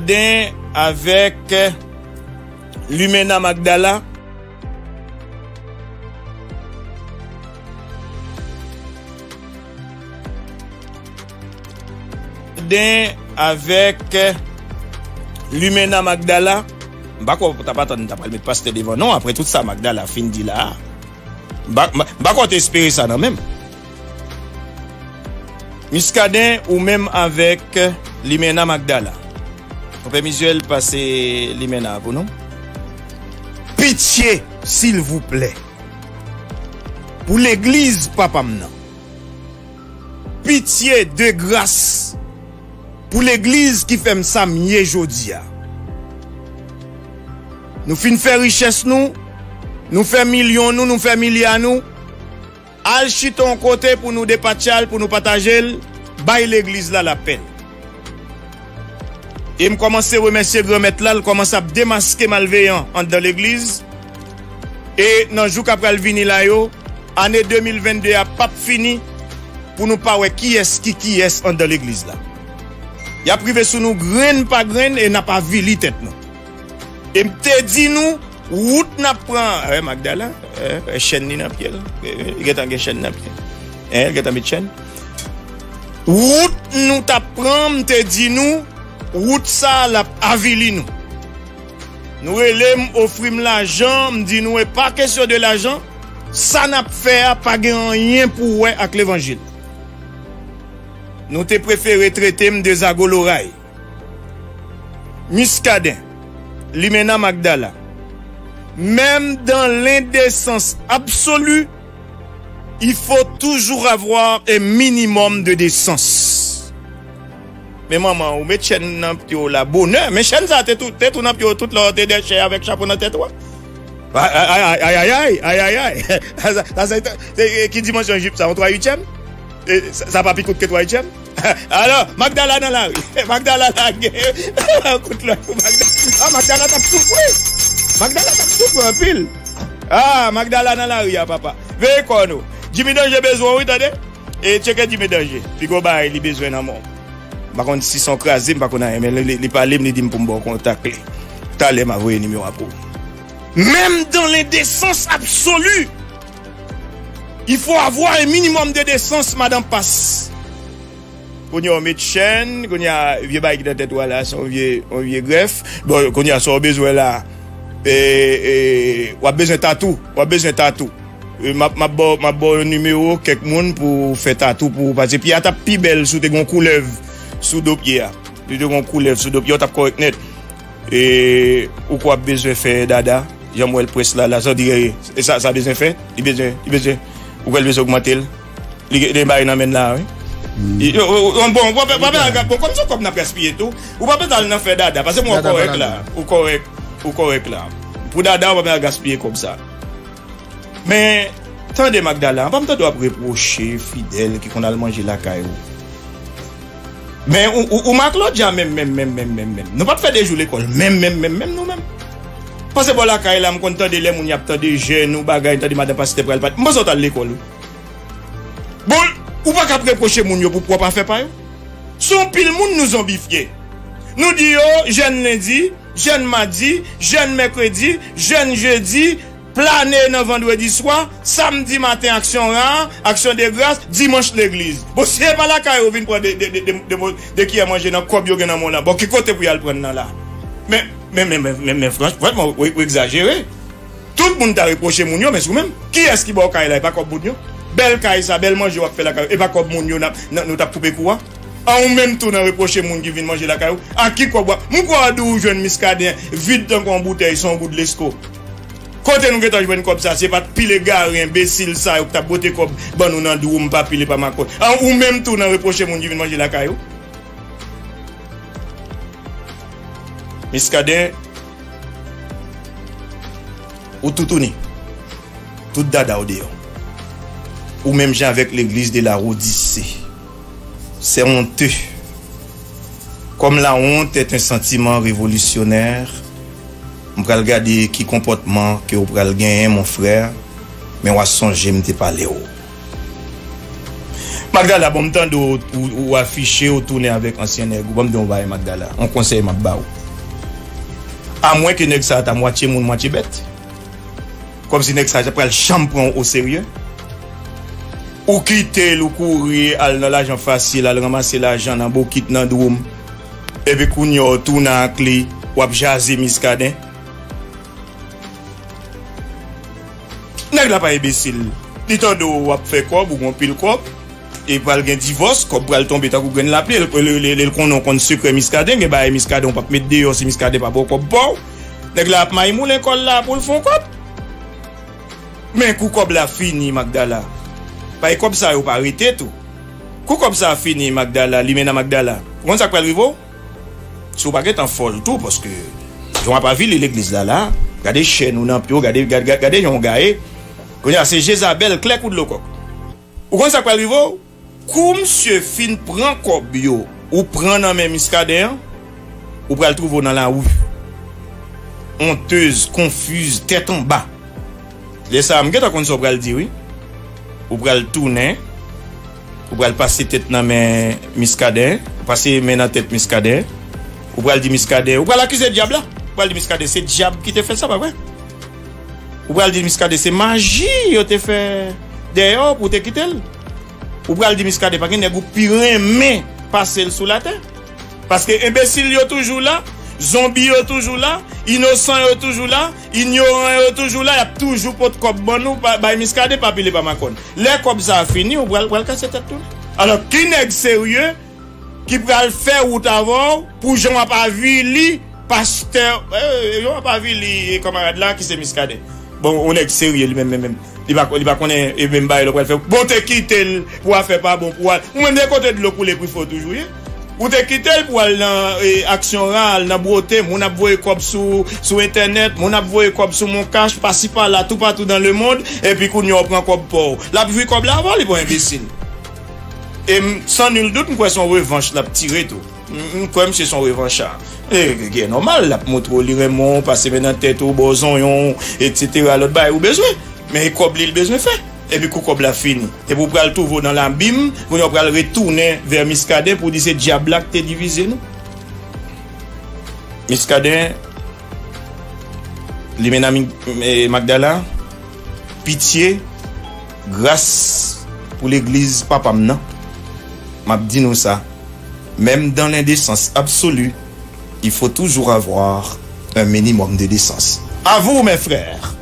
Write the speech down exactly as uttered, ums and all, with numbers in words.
Muscadin avèk Limena Magdala. Muscadin avèk Limena Magdala. M pa kwè w t ap atann m ta pral met pastè devan non, apre tout sa Magdala fin di la a. M pa, m pa, m pa kwè w te espere sa nan men m. Muscadin, ou menm avèk Limena Magdala. Konpè Mizuel, pase Limena pou nou. Pitye, silvouplè. Pou legliz papa m nan. Pitye, de gras. Pou legliz ki fè m sa m ye jodi a. Nou fin fè richès nou, nou fè milyon nou, nou fè milya nou. Al chita yon kote pou nou depatche l, pou nou pataje l, bay legliz la lapè l. E m kòmanse remèsye Granmèt la, l kòmanse ap demaske malveyan anndan legliz. E nan jou k ap pral vini la yo, ane de mil vennde a p ap fini pou nou pa wè kiyès ki kiyès anndan legliz la. Y ap rive sou nou grenn pa grenn e n ap avili tèt nou. E m te di nou, wout n ap pran, eh, Magdala, eh, chèn li nan pye l. Eh, li gentan gen chèn nan pye l. Eh, li gentan met chèn. Wout nou t ap pran, m te di nou, wout sa a, l ap avili nou. Nou rele m, ofri m lajan, m di nou, e pa kesyon de lajan, sa n ap fè a pa gen anyen pou wè ak levanjil. Nou te prefere trete m de zago loray. Muscadin, Limena Magdala, même dans l'indécence absolue, il faut toujours avoir un minimum de décence. Men manman, ou met chèn nan pye w la bonè. Men chèn sa te tou, te tou nan pye w tout lè w te dèchè avèk chapo nan tèt ou a. Ay, ay, ay, ay, ay, ay, ay, ay, ay. Sa, sa, sa, se, se, ki dimansyon jip sa? Yon twa uityèm? E, sa, sa pa pi kout ke twa uityèm? Alò, Magdala nan lari. Magdala lage. Kout lòt pou Magdala. Ah, Magdala t ap soufri. Magdala t ap soufri anpil. Ah, Magdala nan lari a, papa. Veye kò nou. Jimmy Danje bezwen w, wi, tande. E tcheke Jimmy Danje. Pi gwo bagay li bezwen nan men w. M pa konn si se yon kraze, m pa konn anyen, men li, li, li pale m, li di m pou m ba w kontak li. Talè, m a voye nimewo a pou ou. Même dans l'indécence absolue, il faut avoir un minimum de décence, Madan Pas. Kounye a w met chèn, kounye a vye bagay ki nan tèt ou a la, se yon vye, yon vye grèf. Bon, kounye a sa w bezwen la, e, e, w ap bezwen tatou, w ap bezwen tatou. E, m ap, m ap ba w, m ap ba w yon nimewo kèk moun pou fè tatou pou ou, paske pye a t ap pi bèl si w te gen yon koulèv sou do pye a. Si w te gen yon koulèv sou do pye a, w t ap kòrèk nèt. E, ou kwè w ap bezwen fè dada, jan m wè l près la, la, sa w di, e, e sa, sa bezwen fè, li bezwen, li bezwen, ou kwè l bezwen ogmante l? Li gen, li gen bagay nan men l la, wi. Li, o, o, o, bon, w pa, w pa, w pa, bon, kòm se kòb n ap gaspiye tou, ou pa bezwen al nan fè dada, paske mwen w kòrèk la, ou kòrèk, ou kòrèk la. Pou dada, w pa bezwen al gaspiye kòb sa. Men, tande Magdala, anvan m tande w ap repwoche Fidèl ki konn al manje lakay ou. Men ou, ou, ou Marc Claudia menm, menm, menm, menm, menm, menm. Nou pa t fè de jou lekòl menm, menm, menm, menm, nou menm. Pase bò lakay la, m konn tande lè moun y ap tande jèn ou bagay, tande madan pastè pral pati. M panse w t al lekòl, wi. Bon, ou pa ka ap repwoche moun yo pou pwòp afè pa yo. Se yon pil moun nou zonbifye. Nou di yo, jèn lendi, jèn madi, jèn mèkredi, jèn jedi, plane nan vandredi swa, samdi maten aksyon ra, aksyon de gras, dimanch legliz. Bon, si se pa lakay yo vin pran de, de, de, de, de, de kiyè manje nan kòb yo gen nan men w la, bon, ki kote pou y al pran nan la? Men, men, men, men, men, men franch, vrèman, ou, ou egzajere. Tout moun ta repwoche moun yo, men se ou menm. Kiyès ki ba w kay la, e pa kòb moun yo? Bèl kay sa, bèl manje w ap fè lakay yo, e pa kòb moun yo n ap, n ap, nou t ap koupe kou a? A ou menm tou nan repwoche moun ki vin manje lakay ou? A ki kòb w ap? M kwè w di w jwenn Miskaden vid tankou yon boutèy, se yon goud lesko. Kote nou gentan jwenn kòb sa? Se pa t pile gari enbesil sa yo k t ap bwote kòb ban nou nan dwou m pa pile pa makòn. A ou menm tou nan repwoche moun ki vin manje lakay ou? Miskaden, ou toutouni. Tout dada w deyò. Ou menm jan avèk legliz de la Odise. C'est honteux. Comme la honte est un sentiment révolutionnaire, m pral gade ki konpòtman ke w pral genyen, mon frè, men w a sonje m te pale w. Magdala, bon, m tande w, ou, ou afiche, ou tounen avèk ansyen nèg ou. Ban m di w yon bagay, Magdala. Yon konsèy m ap ba w. Amwen ke nèg sa a ta mwatye moun, mwatye bèt. Kòmsi nèg sa a pral janm pran w oserye. Ou kite l, ou kouri al nan lajan fasil, al ranmase lajan nan bokit, nan dwoum. Epi kounye a w tounen ak li, w ap jaze Miskaden. Nèg la pa enbesil. Li tande w ap fè kòb, ou gen pil kòb. E pral gen divòs, kòb pral tonbe tankou grenn lapli. L, l, l, l, l konnen w konn sekrè Miskaden, gen bagay Miskaden w p ap met deyò si Miskaden pa ba w kòb pa w. Nèg la ap may moulen kò l la pou l fè yon kòb. Men kou kòb la fini, Magdala. Bay kòb sa yo pa rete tou. Kou kòb sa fini, Magdala, Limena Magdala. Ou konn sa k pral rive w? Si w pa gentan fòl tou, paske jan w ap avili legliz la, la, gade chèn ou nan pye w, gade, gade, gade, gade jan w gaye. Kounye a, se Jezabèl klè kou dlo kòk. Ou konn sa k pral rive w? Kou misye fin pran kòb yo, ou pran nan men Miskaden an, ou pral twouve w nan lari. Ontèz, konfiz, tèt anba. Lè sa a, m gentan konn sa w pral di, wi. Ou pral tounen, ou pral pase tèt nan men Miskaden, pase men nan tèt Miskaden. Ou pral di Miskaden, ou pral akize dyab la. Ou pral di Miskaden se dyab ki te fè sa, pa vre? Ou pral di Miskaden se maji yo te fè dèyè w pou w te kite l. Ou pral di Miskaden pa gen nèg ou pi renmen pase l sou latè. Paske enbesil yo toujou la, zonbi yo toujou la, inosan yo toujou la, inyoran yo toujou la, y ap toujou pot kòb ban nou, ba-, bay Miskaden pa pile pa makòn. Lè kòb sa a fini, ou pral, pral kase tèt tou. Alò, ki nèg serye ki pral fè wout avè w pou jan w ap avili pastè, eh, jan w ap avili kanmarad la ki se Miskaden? Bon, yon nèg serye li menm, menm, menm. Li pa, li pa konnen, e, menm bagay lè w pral fè. Bon, te kite l pou afè pa bon pou al. Ou menm de kote dlo koule pou fè w toujou ye. Ou te kite l pou al nan, e, aksyon ra, al nan bwote, moun ap voye kòb sou, sou entènèt, moun ap voye kòb sou Moncash, pasi pala, toupatou dans le monde, epi kounye a w pran kòb pa w. L ap jwi kòb la avan, li pa enbesil. E m, san nil dout, m kwè se yon revanch l ap tire tou. M, m kwè misye se yon revancha. E, e, e nòmal, l ap montre w li renmen w, pase men nan tèt ou, ba w zonyon, etsetera, lòt bagay ou bezwen. Men e kòb li l bezwen fè. Epi kou kòb la fini. Epi w pral twouve w nan labim, kounye a w pral retounen vè Miskaden pou w di se dyab la ki te divize nou. Miskaden, Limena Mi-, e, Magdala, pitye, gras pou legliz papa m nan. M ap di nou sa, même dans l'indécence absolue, il faut toujours avoir un minimum de décence. À vous, mes frères.